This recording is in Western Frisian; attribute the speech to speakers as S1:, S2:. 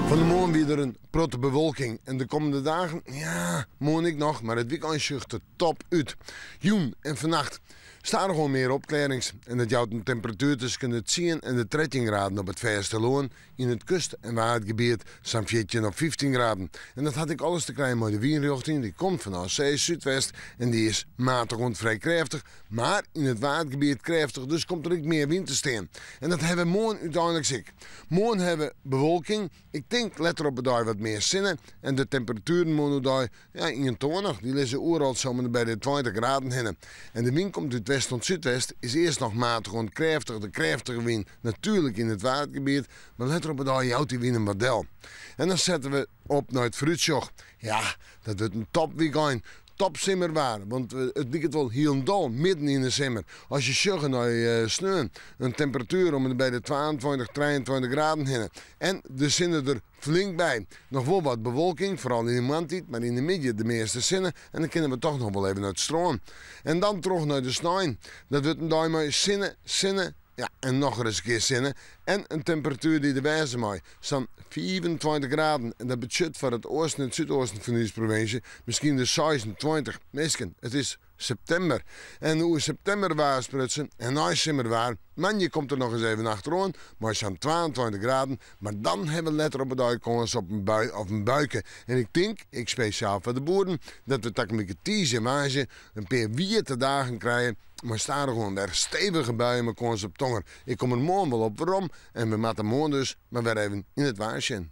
S1: Fan 'e moarn wie der in protte bewolking en de kommende dagen, ja, moarn ek noch, mar it wykein sjocht der top út. Jûn en fannacht stadichoan mear opklearrings en dat jout in temperatuer tusken de 10 en de 13 graden op it fêstelân. Yn it kust en Waadgebiet sa'n 14 of 15 graden. En dat hat ek alles te krijen mei de wynrjochting, dy komt fanôf see, súdwest, en dy is matich oant frij krêftich, mar yn it Waadgebiet krêftich, dus komt der ek mear wyn te stean. En dat hawwe we moarn úteinliks ek. Moarn hawwe we bewolking, ik tink letter op 'e dei wat mear sinne en de temperatueren moarn oerdei Ja, ientoanich, dy lizze oeral sa om en by de 20 graden hinne. En de wyn komt út west oant súdwest, is earst noch matich oant krêftich, de krêftige wyn natuerlik yn it Waadgebiet, mar letter op 'e dei jout dy wyn him wat del. En dan sette we op nei it foarútsjoch. Ja, dat wurdt in topwykein. Topsimmerwaar, want it liket wol hielendal midden yn 'e simmer. As je sjogge nei sneon, in temperatuer om en by de 22, 23 graden hinne. En de sinne der Flink by. Noch wol wat bewolking, foaral yn de moarntiid, mar yn de middei de measte sinne en dan kinne we toch noch wol even nei it strân. En dan troch nei de snein. Dat wurdt in dei mei sinne, sinne, ja en noch ris in kear sinne en in temperatuer dy't der wêze mei, sa'n 25 graden. En dat betsjut foar it oasten en it súdoasten fan ús provinsje miskien de 26. Minsken, it is septimber. En oer septimberwaar sprutsen en neisimmerwaar, moandei komt der noch ris even achteroan mei sa'n 22 graden, mar dan hawwe we letter op 'e dei kâns op in bui of in buike. En ik tink, ek spesjaal foar de boeren, dat we takom wike tiisdei en woansdei in pear wiete dagen krije mei stadichoan wer stevige buien mei kâns op tonger. Ik kom der moarn wol op werom en we moatte moarn dus mar wer even yn it waar sjen.